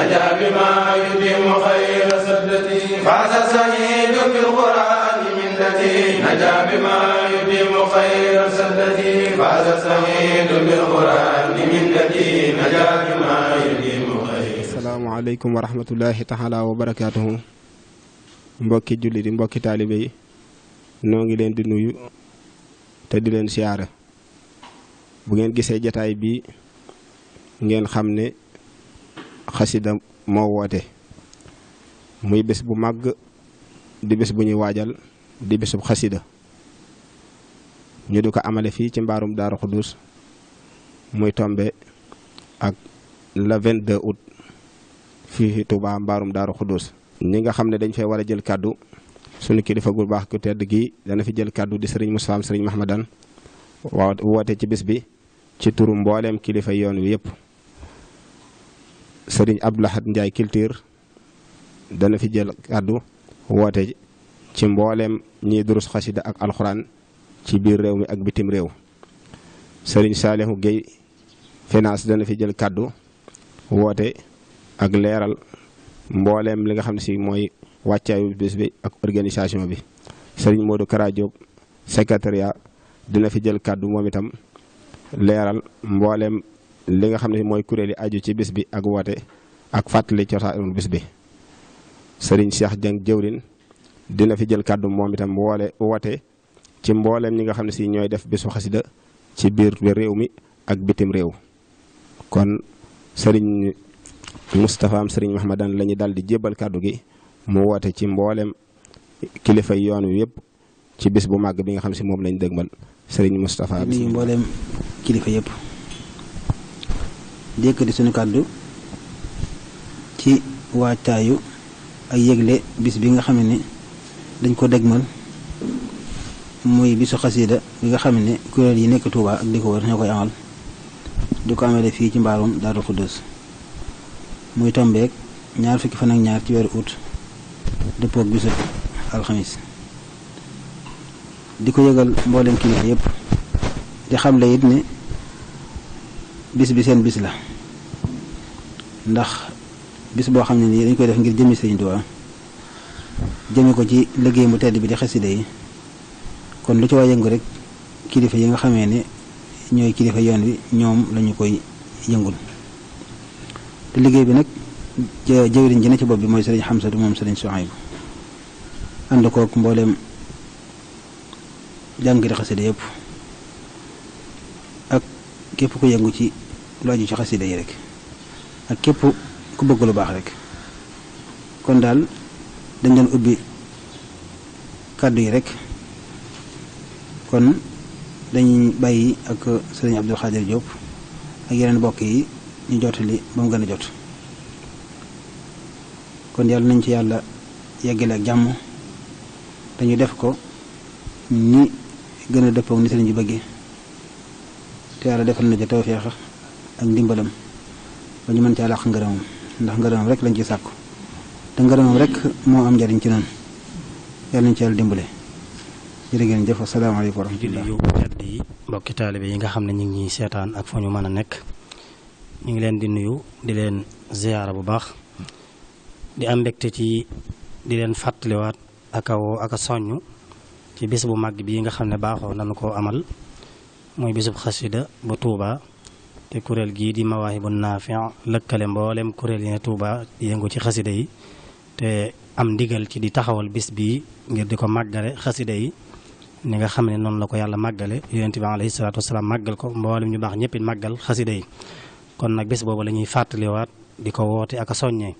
نجا بما يديم خير سدتي فاز سعيد بالقرآن من التي نجا بما يديم خير سدتي فاز سعيد بالقرآن من التي نجا بما يديم خير. asalaamaaleykum wa rahmatullahi taala wa barakaatuhu. mbokki jullit yi mbokki taalibe yi noo ngi leen di nuyu te di leen siyaara. bu ngeen gisee jataay bi ngeen xam ne xasida moo woote muy bés bu màgg di bés bu ñuy waajal di bésub xasida ñu di ko amale fii ci mbaarum Daaru Xuddus muy tombe ak le 22 août fii Touba mbaarum Daaru Xuddus. ñi nga xam ne dañ fay war a jël kàddu sunu kilifa gu baax ku tedd gi dana fi jël kàddu di sëriñ Moustapha sëriñ Mahmadan woote ci bés bi ci turu mbooleem kilifa yoon wi yëpp. sëriñ Abdoulahad Ndiaye culture dana fi jël kàddu woote ci mbooleem ñiy durus xasida ak alxuraan ci biir réew mi ak bitim réew. sëriñ Saalihu Guèye finance dana fi jël kàddu woote ak leeral mbooleem li nga xam ne si mooy wàccaayu bés bi ak organisation bi. sëriñ Modou Kara Diop secrétariat dina fi jël kàddu moom itam leeral mbooleem li nga xam ne mooy kuréel yi aju ci bés bi ak woote ak fàttali cosaanu bés bi. sëriñ Cheikh Dieng jëwrin dina fi jël kàddu moom itam woote ci mbooleem ñi nga xam ne si ñooy def bésu xasida ci biir réew mi ak bitim réew. kon sëriñ Moustapha am sëriñ Mahmadan la ñu daal di jébbal kàddu gi mu woote ci mbooleem kilifa yoon wi yëpp ci bis bu màgg bi nga xam si moom lañ dëgmal. sëriñ Moustapha nuyu mbooleem kilifa yëpp di yëkkati suñu kàddu ci waajtaayu ak yëgle bis bi nga xam ne dañ ko dëgmal muy bisu xasida bi nga xam ne kuréel yi nekk Touba ak di ko wër ñoo koy amal di ko amale fii ci mbaarum Daaru Xuddus muy tombeek ñaar fukki fan ak ñaar ci weeru août dëppook bisu alxamis. di ko yëgal mboolem kilifa yëpp di xamle it ne bis bi seen bis la ndax bis boo xam ne nii dañ koy def ngir jëmi Sëriñ Tuubaa jëme ko ci liggéey mu tedd bi di xasida yi kon lu ci waa yëngu rek kilifa yi nga xamee ne ñooy kilifa yoon wi ñoom lañu koy yëngul. te liggéey bi nag jëwriñ ji ne ci bopp bi mooy Sëriñ Xamsatu moom Sëriñ Suhaybu ànd kook mbooleem jàngati xasida yëpp ak képp ku yëngu ci lu aju ci xasida yi rek ak képp ku bëgg lu baax rek. kon daal dañ doon ubbi kàddu yi rek kon dañuy bàyyi ak sëriñ Abdul Xaadir Diop ak yeneen mbokk yi ñu jotali ba mu gën a jot. kon yàlla nañ ci yàlla yeggale ak jàmm dañu def ko ni gën a dëppoog ni sëriñ bi bëggee te yàlla defal na ci tawfeex ak ndimbalam ba ñu mën caa làq ngërëmam ndax ngërëmam rek lañ ci sàkku te ngërëmam rek moo am njariñ ci noonu yàlla nañ ci yàlla dimbale. jërë ngeen jëf asalaamaaleykum wa rahmatulah. yu tedd yi mbokki taalibe yi nga xam ne ñu ngi ñuy seetaan ak foo ñu mën a nekk ñu ngi leen di nuyu di leen ziyaara bu baax di am mbégte ci di leen fàttaliwaat ak a woo ak a soññ ci bis bu màgg bii nga xam ne baaxoo nañu koo amal muy bisub xasida bu Touba te kuréel gii di Mawaahibu Naafi' lëkkale mboolem kuréel yi ne Touba di yëngu ci xasida yi te am ndigal ci di taxawal bis bii ngir di ko màggale xasida yi ni nga xam ne noonu la ko yàlla màggale yonent bi alayhi salaatu wasalaam màggal ko mboolem ñu baax ñëpp it màggal xasida yi. kon nag bis boobu la ñuy fàttaliwaat di ko woote ak a soññee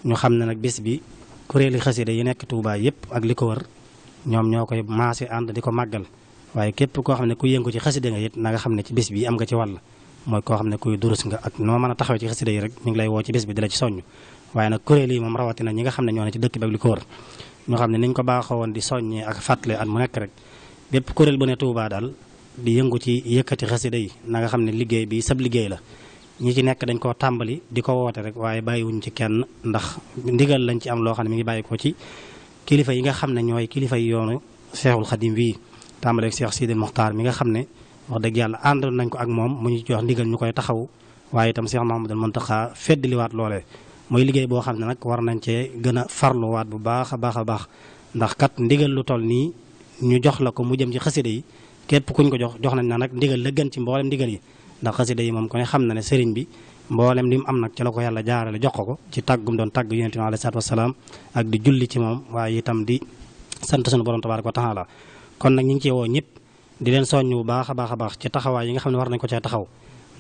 ñu xam ne nag bis bi kuréeli xasida yi nekk Touba yëpp ak li ko wër ñoom ñoo koy maase ànd di ko màggal waaye képp koo xam ne ku yëngu ci xasida nga it na nga xam ne ci bis bi am nga ci wàll mooy koo xam ne kuy durus nga ak noo mën a taxawee ci xasida yi rek ñu ngi lay woo ci bis bi di la ci soññ waaye nag kuréel yi moom rawatina ñi nga xam ne ñoo ne ci dëkk bi ak li ko wër ñoo xam ne niñ ko baaxoo woon di soññee ak fàttale at mu nekk rek bépp kuréel bu ne Touba daal di yëngu ci yëkkati xasida yi na nga xam ne liggéey bi sab liggéey la ñi ci nekk dañ koo tàmbali di ko woote rek waaye bàyyiwuñ ci kenn ndax ndigal lañ ci am loo xam ne mi ngi bàyyi ko ci kilifa yi nga xam ne ñooy kilifa yi yoonu Seexul Xadim wii tàmbaleeg Seex Sidil Muxtaar mi nga xam ne wax dëgg yàlla àndoon nañ ko ak moom mu ñu jox ndigal ñu koy taxaw waaye itam Seex Mahamadul Muntaxa feddliwaat loolee muy liggéey boo xam ne nag war nañ cee gën a farluwaat bu baax a baax a baax ndax kat ndigal lu toll nii ñu jox la ko mu jëm ci xasida yi képp kuñ ko jox nañ na nag ndigal la gën ci mboolem ndigal yi ndax xasida yi moom ko ne xam na ne sëriñ bi mboolem li mu am nag ci la ko yàlla jaarale jox ko ci tàggum doon tàgg yonent bi alayhi salaatu wasalaam ak di julli ci moom waaye itam di sant sunu borom tabaaraka wa taala kon nag ñu ngi ci woo ñëpp di leen soññ bu baax a baax a baax ci taxawaay yi nga xam ne war nañ ko cee taxaw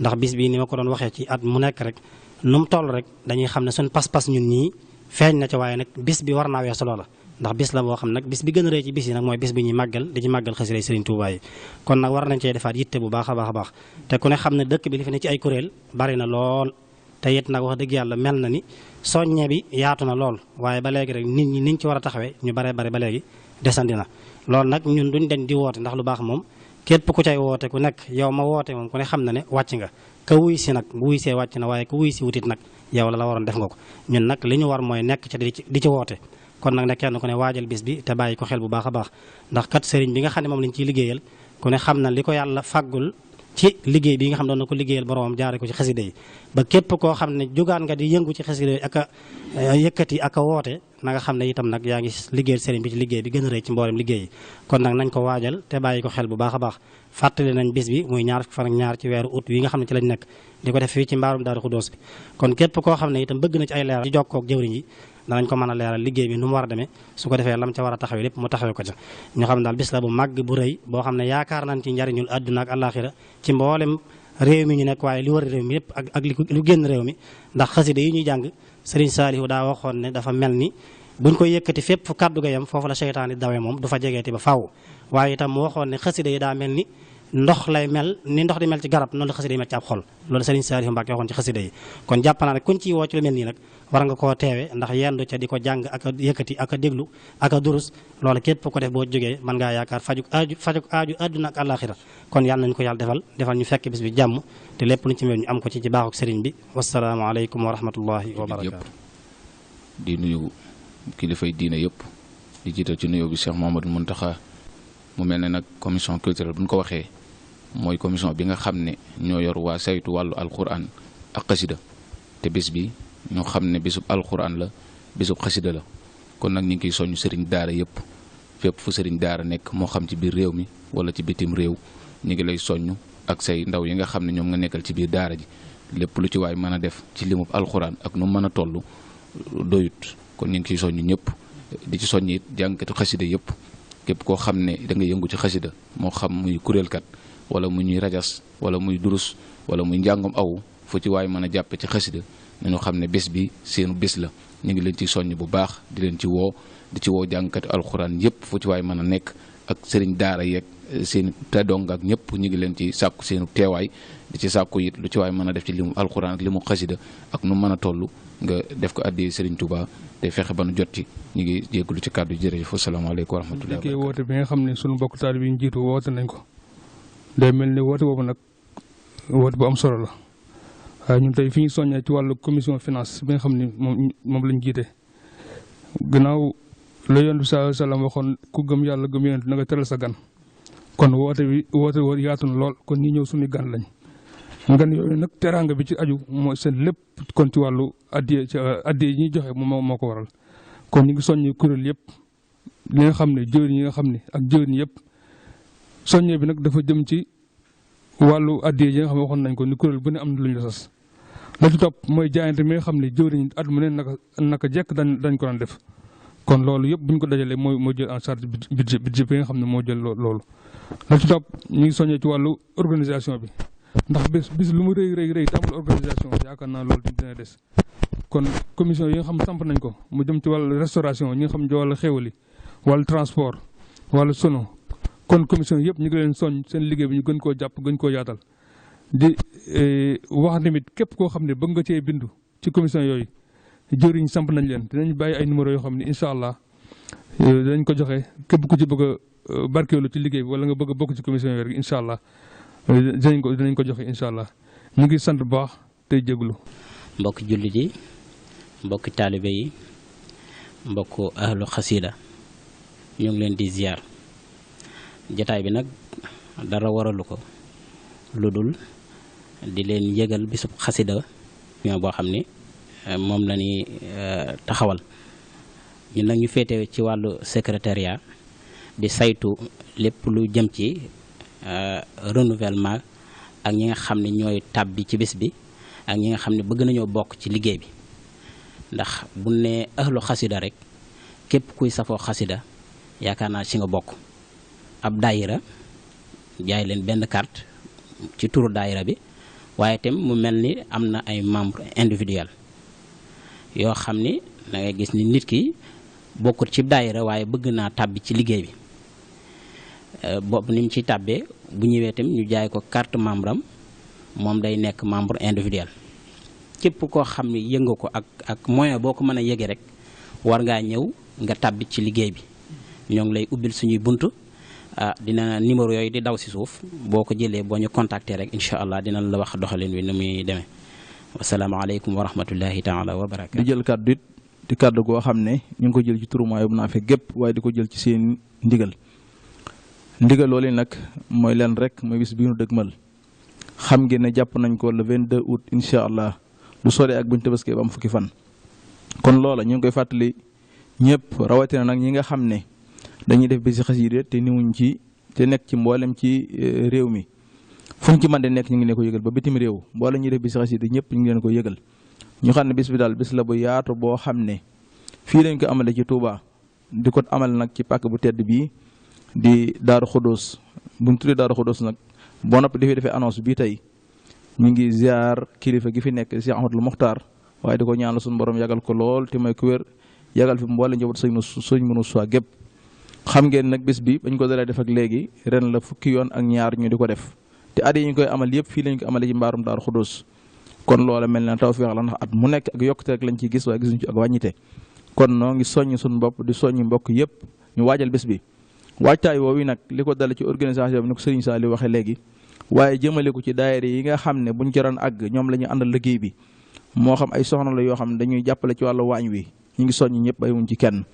ndax bis bii ni ma ko doon waxee ci at mu nekk rek nu mu toll rek dañuy xam ne suñ pas-pas ñun ñii feeñ na ci waaye nag bis bi war naa weesu loola ndax bis la boo xam nag bis bi gën a rëy ci bis yi nag mooy bis bi ñuy màggal di ci màggal xasida Sëriñ Tuubaa yi kon nag war nañ cee defaat yitte bu baax a baax a baax te ku ne xam ne dëkk bi li fi ne ci ay kuréel bari na lool te it nag wax dëgg yàlla mel na ni soññe bi yaatu na lool waaye ba léegi rek nit ñi niñ ci war a taxawee ñu baree bari ba léegi desandi na loolu nag ñun duñ den di woote ndax lu baax moom képp ku cay woote ku nekk yow ma woote moom ku ne xam na ne wàcc nga ka wuy si nag bu wuy see wàcc na waaye ku wuy si wutit nag yow la waroon def nga ko ñun nag li ñu war mooy nekk ca di ci woote kon nag ne kenn ku ne waajal bis bi te bàyyi ko xel bu baax a baax ndax kat sëriñ bi nga xam ne moom lañ ciy liggéeyal ku ne xam na li ko yàlla faggul ci liggéey bi nga xam doon na ko liggéeyal boromam jaare ko ci xasida yi ba képp koo xam ne jugaan nga di yëngu ci xasida yi ak a yëkkati ak a woote na nga xam ne itam nag yaa ngi liggéeyal sëriñ bi ci liggéey bi gën a rëy ci mboolem liggéey yi kon nag nañ ko waajal te bàyyi ko xel bu baax a baax fàttali nañ bis bi muy ñaar fukki fan ak ñaar ci weeru août wi nga xam ne ci lañ nekk di ko def fii ci mbaarum Daaru Xudoos bi kon képp koo xam ne itam bëgg na ci ay leeral ci jokkoo ak jëwriñ yi danañ ko mën a leeral liggéey bi nu mu war a demee su ko defee lam ca war a taxawee lépp mu taxawee ko ca ñu xam ne daal bis la bu màgg bu rëy boo xam ne yaakaar nañ ci njariñul àdduna ak àllaaxira ci mboolem réew mi ñu nekk waaye li wër réew mi yépp ak lu génn réew mi ndax xasida yi ñuy jàng Sëriñ Saalihu daa waxoon ne dafa mel ni buñ koy yëkkati fépp fu kàddu ga yam foofu la seytaan di dawee moom du fa jegeeti ba faaw waaye itam mu waxoon ne xasida yi daa mel ni ndox lay mel ni ndox di mel ci garab noonu la xasida yi mel ci ab xol loolu Sëriñ Saalihu Mbàkke waxoon ci xasida yi kon jàpp naa ne kuñ ciy woo ci lu mel nii nag war nga koo teewe ndax yendu ca di ko jàng ak a yëkkati ak a déglu ak a durus loolu képp ko def boo jógee mën ngaa yaakaar fajuk aaju àdduna ak àllaaxira kon yàlla nañu ko yàlla defal ñu fekk bis bi jàmm te lépp luñ ci mel ñu am ko ci baaxuk sëriñ bi wassalaamu aleykum wa rahmatullahi wa barakaatu di nuyu kilifay diine yëpp di jiital ci nuyoo bi Cheikh Mouhamadou Mountakha mu mel ne nag commission culturelle bu ñu ko waxee mooy commission bi nga xam ne ñoo yor waa saytu wàllu alquran ak xasida te bis bi ñoo xam ne bisub alquran la bisub xasida la kon nag ñu ngi koy soññ sëriñ daara yëpp fépp fu sëriñ daara nekk moo xam ci biir réew mi wala ci bitim réew ñu ngi lay soññ ak say ndaw yi nga xam ne ñoom nga nekkal ci biir daara ji lépp lu ci waay mën a def ci limub alquran ak nu mën a toll doyut kon ñu ngi ciy soññ ñëpp di ci soññ it jàngkatu xasida yëpp képp koo xam ne da nga yëngu ci xasida moo xam muy kuréelkat wala mu ñuy rajas wala muy durus wala muy njàngum aw fu ci waay mën a jàppe ci xasida nañu xam ne bés bi seenu bés la ñu ngi leen ci soññ bu baax di leen ci woo di ci woo jàngkatu alxuraan yëpp fu ci waay mën a nekk ak sëriñ daara yeeg seen te dong ak ñëpp ñu ngi leen ci sàkku seenu teewaay di ci sàkku it lu ci waay mën a def ci limu alxuraan ak limu xasida ak nu mën a toll nga def ko addee Sëriñ Tuubaa te fexe ba nu jot ci ñu ngi jégalu ci kàddu jërëjëf asalaamaaleykum wa rahmatulah. bu woote bi nga xam ne sunu mbokk taalibe yi ñu jiitu woote nañ ko day mel ni woote boobu nag woote bu am solo la waaye ñun tey fi ñu soññee ci wàllu commission finance bi nga xam ne moom lañ jiite gannaaw la Yonent bi sallallahu alayhi wa sallam waxoon ku gëm yàlla gëm Yonent na nga teral sa gan kon woote yaatu na lool kon ñi ñëw suñu gan lañ. ngan yooyu nag teraanga bi ci aju mooy seen lépp kon ci wàllu addiye yi ñuy joxe moo ko waral kon ñu ngi soññi kuréel yëpp li nga xam ne jëwriñ yi nga xam ne ak jëwriñ yëpp soññee bi nag dafa jëm ci wàllu addiye yi nga xam ne waxoon nañ ko ni kuréel bu ne am na lu ñu la sas la ci topp mooy jaayante mi nga xam ne jëwriñ at mu ne naka jekk dañ ko daan def kon loolu yëpp bu ñu ko dajalee mooy jël en charge budget bi nga xam ne moo jël loolu la ci topp ñu ngi soññee ci wàllu organisation bi ndax bis lu mu rëy tàmbul organisation yaakaar naa loolu dina des kon commission yi nga xam samp nañ ko mu jëm ci wàllu restauration ñi nga xam ne wàllu xéwali wàllu transport wàllu sono kon commission yëpp ñu ngi leen soñ seen liggéey bi ñu gën koo jàpp gën koo yaatal di wax tamit képp koo xam ne bëgg nga cee bindu ci commission yooyu jëriñ samp nañ leen dinañ bàyyi ay numéro yoo xam ne incha allah dinañ ko joxe képp ku ci bëgg a barkeelu ci liggéey bi wala nga bëgg a bokk ci commission yooyu rek incha allah dinañ ko joxe incha allah ñu ngi sant bu baax tey jéglu mbokki jullit yi mbokki taalibe yi mbokk ahlu xasida ñu ngi leen di ziar jataay bi nag dara waralu ko lu dul di leen yëgal bisub xasida boo xam ni moom la ñuy taxawal ñun nag ñu féete ci wàllu secrétariat di saytu lépp lu jëm ci renouvellement ak ñi nga xam ne ñooy tàbbi ci bis bi ak ñi nga xam ne bëgg nañoo bokk ci liggéey bi ndax bu ne ahlu xasida rek képp kuy safoo xasida yaakaar naa ci nga bokk ab daayira jaay leen benn carte ci turu daayira bi waaye itam mu mel ni am na ay membre individuel yoo xam ni da ngay gis ni nit ki bokkut ci daayira waaye bëgg naa tàbbi ci liggéey bi boobu ni mu ciy tàbbee bu ñëwee itam ñu jaay ko carte membre am moom day nekk membre individuel képp koo xam ne yënga ko ak moyen boo ko mën a yëge rek war ngaa ñëw nga tàbbi ci liggéey bi ñoo ngi lay ubbil suñuy bunt dina numéro yooyu di daw si suuf boo ko jëlee boo ñu contacter rek incha allah dina la wax doxalin wi nu muy demee wasalaamaaleykum wa rahmatullahi taala wa barakaatu. di jël kàddu it di kàddu goo xam ne ñu ngi ko jël ci turu Mawahibou Nafih gépp waaye di ko jël ci seen ndigal loolu nag mooy leen rek mooy bis bi ñu dëgmal xam ngeen ne jàpp nañ ko le 22 août incha allah du sore ak buñ tabaskee ba am fukki fan. kon loola ñu ngi koy fàttali ñëpp rawatina nag ñi nga xam ne dañuy def bisi xasida te niwuñ ci te nekk ci mboolem ci réew mi fuñ ci mën de nekk ñu ngi leen ko yëgal ba bitim réew mboolem ñuy def bisi xasida ñëpp ñu ngi leen ko yëgal ñu xam ne bis bi daal bis la bu yaatu boo xam ne fii lañ ko amale ci Touba di ko amal nag ci pàkk bu tedd bii di Daaru Xudoos bu ñu tuddee Daaru Xudoos nag boo noppi dafay defee annonce bii tey ñu ngi ziar kilifa gi fi nekk Cheikh Ahmadul Muxtaar waaye di ko ñaanal suñu borom yagal ko lool te may ku wér yagal fi mboole njaboot sëñ mënu soi gépp xam ngeen nag bis bi bañ ko dalee def ak léegi ren la fukki yoon ak ñaar ñu di ko def te at yi ñu koy amal yëpp fii lañ ko amale ci mbaarum Daaru Xudoos kon loola mel na tawfeex la ndax at mu nekk ak yokkute rek lañ ciy gis waaye gisuñu ci ak wàññite kon noo ngi soññ suñu bopp di soññ mbokk yëpp ñu waajal bis bi waajtaay woowu nag li ko dale ci organisation bi ni ko Serigne Saliou waxee léegi waaye jëmale ko ci daayira yi nga xam ne buñ ci ran àgg ñoom la ñu àndal liggéey bi moo xam ay soxna la yoo xam ne dañuy jàppale ci wàllu waañ wi ñu ngi soññ ñëpp bàyyiwuñ ci kenn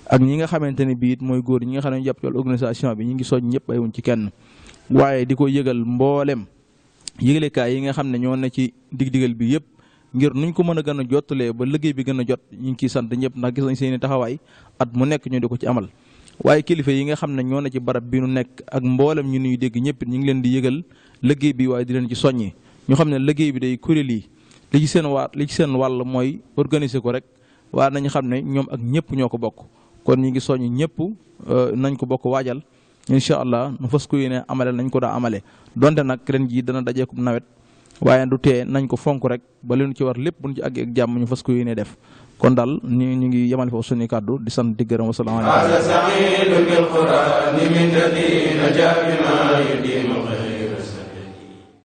ak ñi nga xamante ne bii it mooy góor ñi nga xam ne ñu jàpp ci wàllu organisation bi ñu ngi soññ ñëpp bàyyiwuñ ci kenn waaye di ko yëgal mboolem yëgalekaay yi nga xam ne ñoo ne ci dig-digal bi yëpp ngir nuñ ko mën a gën a jottalee ba liggéey bi gën a jot ñu ngi ciy sant ñëpp ndax gis nañ seen i taxawaay at mu nekk ñu di ko ci amal waaye kilifa yi nga xam ne ñoo ne ci barab bi nu nekk ak mboolem ñu nuy dégg ñëpp ñu ngi leen di yëgal liggéey bi waaye di leen ci soññi ñu xam ne liggéey bi day kuréel yi li ci seen wàll mooy organiser ko rek waaye nañu xam ne ñoom ak ñëpp ñoo ko bokk kon ñu ngi soññ ñëpp nañ ko bokk waajal incha allah nu fas ko yéene amale nañ ko daa amale donte nag ren jii dana dajeekum nawet waaye du tee nañ ko fonk rek ba leen ci war lépp buñ ci àggee ak jàmm ñu fas ko yéene def kon daal ñu ngi yemale foofu suñuy kàddu di sant di gërëm wasalaamaaleykum